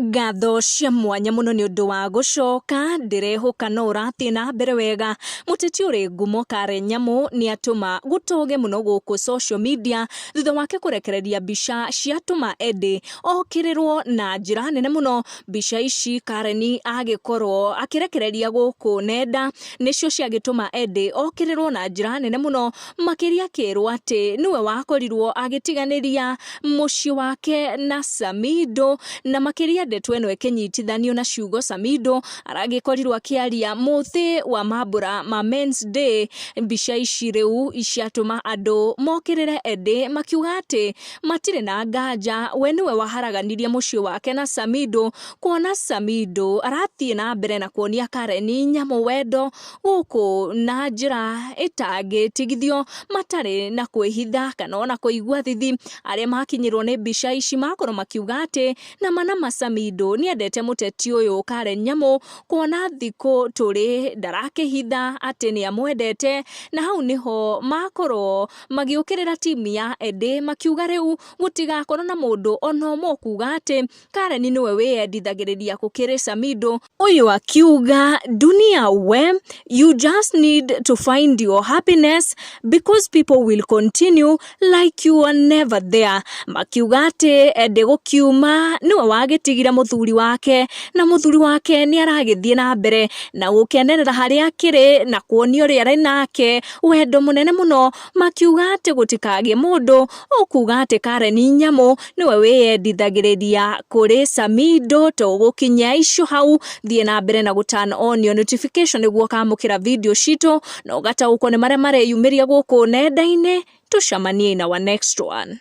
Ngatho cia mwanya mũno nĩ ũndũ wa gũcoka, ndĩrehoka no ũrathiĩ na mbere wega. Mũteti ũrĩ ngumo Karen Nyamu nĩ atũma gũtoge mũno gũkũ social media thutha wake kũrekereria mbica ciatũma Eddie okĩrĩrwo na njĩra nene mũno. Mbica ici Karen agĩkorwo akĩrekereria gũkũ nenda nĩcio ciagĩtũma Eddie okĩrĩrwo na njĩra nene mũno, makĩria akĩrwo atĩ nĩwe wakorirwo agĩtiganĩria mũciĩ wake na Samido, na makĩria ndeto ĩno ĩkĩnyitithanio na ciugo Samido aragĩkorirwo akĩaria mũthĩ wa mambũra ma Men's Day. Mbica ici rĩu ciatũma andũ mokĩrĩre Eddie makiuga atĩ matirĩ na nganja we nĩwe waharaganirie mũciĩ wake na Samido, kuona Samido arathiĩ na mbere na kuonia Karen Nyamu wendo gũkũ na njĩra ĩtangĩtigithio matarĩ na kwĩhitha kana ona kũigua thithi. Arĩa makinyĩrwo nĩ mbica ici makorwo makiuga atĩ nama nama Samido nĩendete mũteti ũyũ Karen Nyamu, kuona thikũ tũrĩ ndarakĩhitha atĩ nĩamwendete, na hau nĩho makorwo magĩũkĩrĩra timu ya Eddie makiuga rĩu gũtigakorwo na mũndũ ona ũmwe ũkuga atĩ Karen nĩwe wĩyendithagĩrĩria gũkĩrĩ Samido. Ũyũ akiuga dunia we, you just need to find your happiness because people will continue like you are never there. Makiuga atĩ Eddie gũkiuma nĩwe wagĩtigire mũthuri wake, na mũthuri wake nĩ aragĩthiĩ na mbere na gũkenerera harĩa akĩrĩ na kuonio ũrĩa arĩ nake wendo mũnene mũno, makiuga atĩ gũtikagĩe mũndũ ũkuga atĩ Karen Nyamu nĩwe wĩyendithagĩrĩria kũrĩ Samido. Tũgũkinyia icio hau, thiĩ na mbere na gũ turn on your notification nĩguo ũkamũkĩra video citũ na ũgataũkwo nĩ marĩa mareyumĩria gũkũ nenda-inĩ. Tũcemanie in our next one.